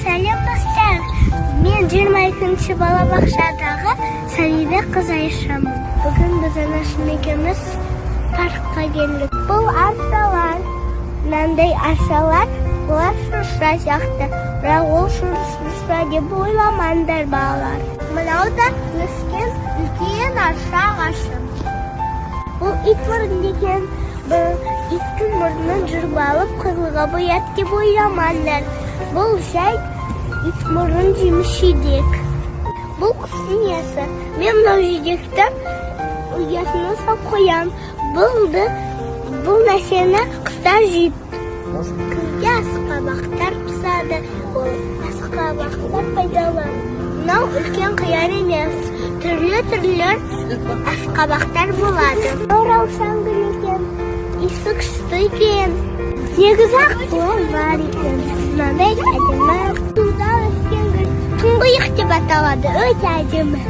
Сәлем, достар! Мен 22-ші балабақшадағы Сәбибек қыз Айшамын. Бүгін біз анашым екеуміз паркқа келдік. Бұл аршалар. Мынандай аршалар, олар шырша сияқты. Бірақ ол шырша деп ойламаңдар, балалар. Мынау да өскен үлкен арша ағашы. Бұл ит мұрын екен. Бұл иттің мұрнын жұлып алып, қызылға бояды деп ойламаңдар. Бұл жай ит мұрын жеміс жидек. Бұл құстың ұясы. Мен мынау жидекті ұясына салып қоямын. Бұл нәрсені құстар жейді. Күзде асқабақтар пісады. Ол асқабақтар пайдалы. Мынау үлкен қияр емес. Түрлі-түрлі асқабақтар болады. Мынау раушан гүл екен. Иісі күшті екен. Негізі аққулар бар екен. Мынандай әдемі. Суда өскен гүл. Тұңғиық деп аталады. Өте әдемі.